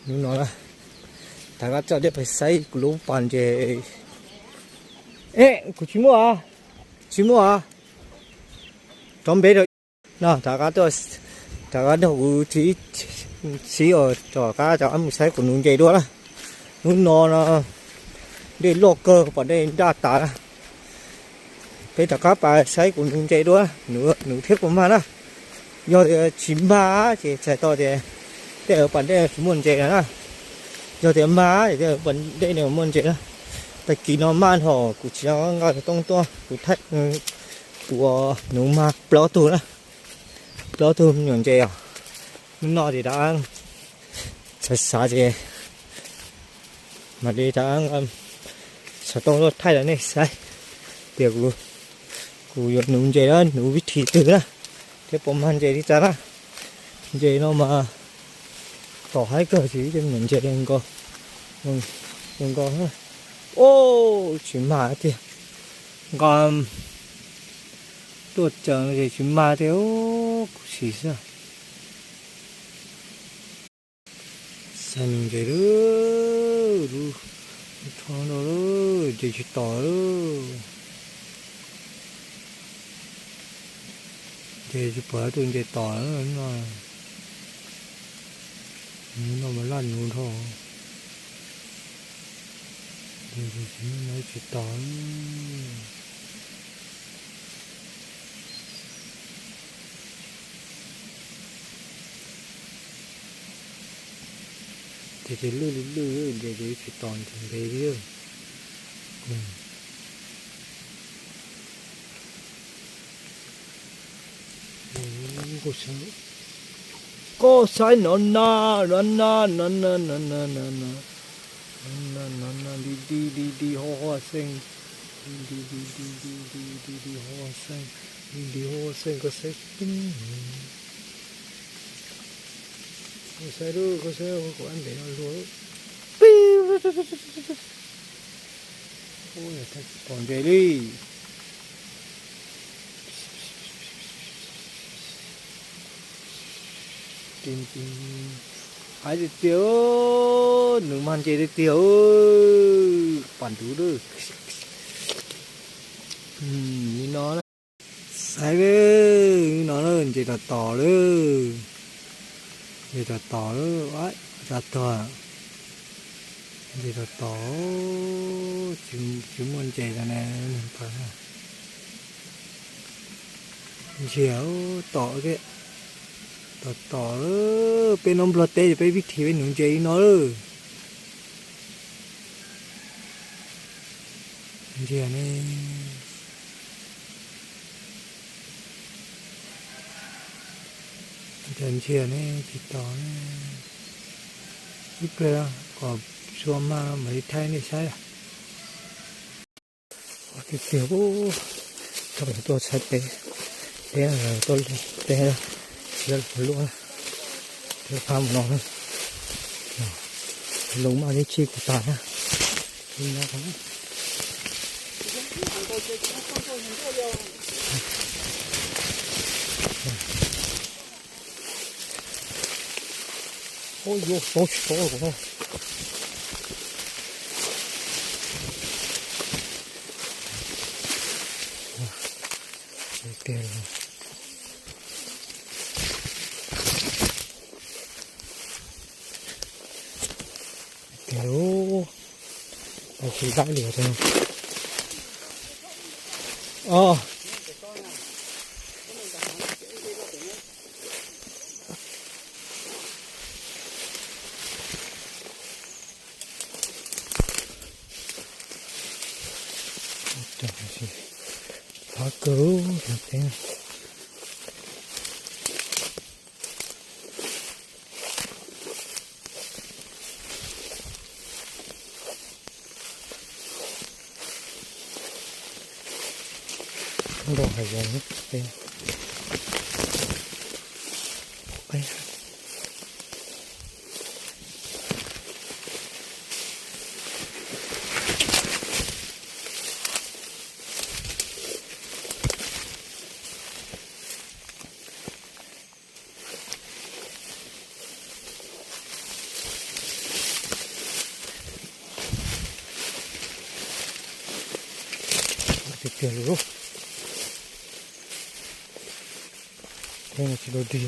Hnub no na, rov qab tuaj deb pes saib kuv lub pas ntses. Ej, kuv tsis muaj, tsis muaj. Rov npe rau no, rov qab tuaj, rov qab nrog kuv txiv, txiv os, rov qab rov qab mus saib kuv nuv ntses dua na. Hnub no no dej loj kawg, pom dej nraj tas na. Peb rov qab pas saib kuv nuv ntses dua, nuv thiab puas mag na. Yog tias tsis mag ces txhais tau tias tej pas dej tsis muaj ntses na. Yog tias mag ces tej pas dej ne muaj ntses na. Tag kis no mag nrho kuv tsis nqa tooj tuaj, kuv thaij, kuv nuv mag plaub tug na. Plaub tug me nyuam ntses os. Hnub no ces rov xav xav ces mam li rov xov tooj tuaj thaij rau nej saib tias kuv yuav nuv ntses na, nuv vib thi twg na, thiab puas mag ntses li cas na. Ntses no mas tom haib kawg, tsis ib cov me nyuam ntses nkaus, nkaus, o, tsis mag tiag. Nqa tuaj tseem ces tsis mag tiag, kuv xis xwb. Xav nuv ntses lawm, lub rho no lawm, ntses tsis tom lawm. Ntses tsis pom tus ntses tom lawm no. Nuv no mas laj nuv dhau. Ntses tsis tom. Ces ces lwj li lwj, ces ces tsis tom ntses ntev li. Koj saib no na, no na, no na, no na, no na, no na, no na, di di di di ho ho xeej, di di di di di di di ho ho xeej, di di ho ho xeej, koj saib. Koj saib lub, koj saib kuv ab npem no luag. Pom ntses li. Haib tiag tiag, nuv mag ntses tiag tiag, pas ntuv lawm. Li no, saib no ntses tom tom lawm, ntses tom tom lawm, tsa tuag, ntses tom tom, tsis muaj ntses tas na, neeg pawg na. Ntsia tom thiab, tom tom, peb nyob Nplog teb ces peb vib thi peb nuv ntses li no lawm. Ntsia ne, ntsia ne, tsis tom ne. Ib pliag kom sua mag mam li thaij nej saib. Tiag tiag, thaum lawv tuaj txhais peb, peb tuaj peb, tsis yog luaj, peb pab mus no, lus maj tib tsis kuv tas na. Ua yuav xauv tsis tau kuv no. Tiag, tiag, tsis laib li os. Phab kawg, nrog hav zoov peb. Tiag lus. Tsis dua dig.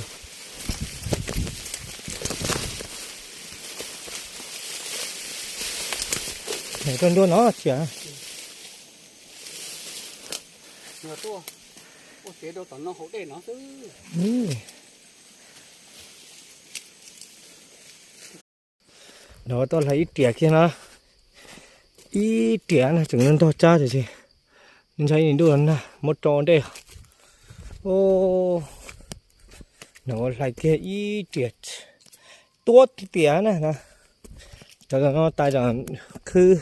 Nws tuaj nruab no tsiam. No tuaj hlais ib riam kiag no, ib riam no tseem ntog tsab tiam sis ntshai ib ntuj los nag muab rau ntej. No hlais kiag ib riam tuab tiam na. Cov no tais tam khwb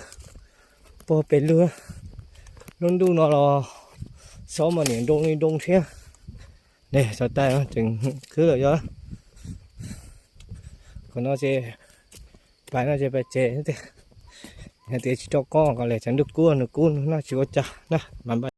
puag pes lug, lub ntuj no los xob mas niam nroo li nroo thiab. Ne, cov tais no tseem khwb lawm yog. Qhov no ces pais no ces pais tsev tiag. Hais tias tsis rau qoj kom lawv tsav ntuj kub nws kub noj tsis ua cas na mas npaj.